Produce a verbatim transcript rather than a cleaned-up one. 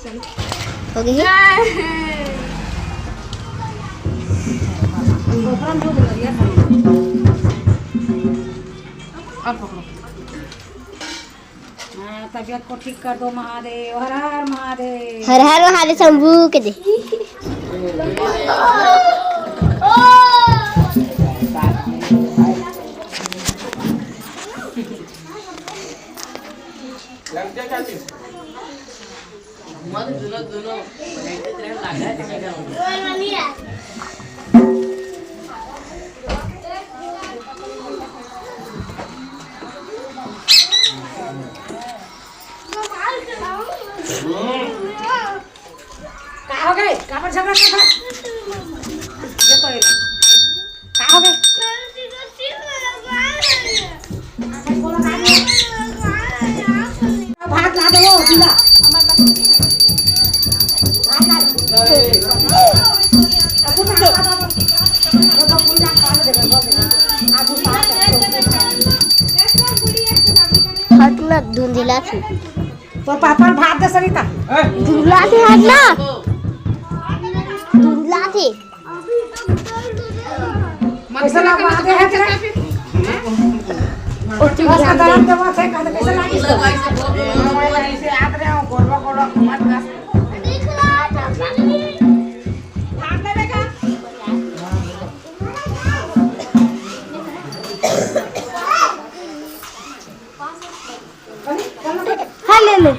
हो गई। अब पकड़ो। हाँ, तबीयत को ठीक कर दो महादेव। हर हर महादेव। हर हर महादेव शंभू के दे। का हो गए? काबर झगड़ा करत हस? ये तो ये। का हो गए? भात ला दो, पीला। भात ला दो। हाथ ना धुंधिला थी। तो पापा भात दे सरिता। धुंधिला थी हाथ ना। धुंधिला थी। कैसे लगा? आते हैं तेरे? ओ, चुप बस ध्यान दे। दर्द देवा थे, कहते कैसे लगी? ऐसे आत रहे हो, गोरवा, गोरवा, घुमत का। हाँ, ले ले।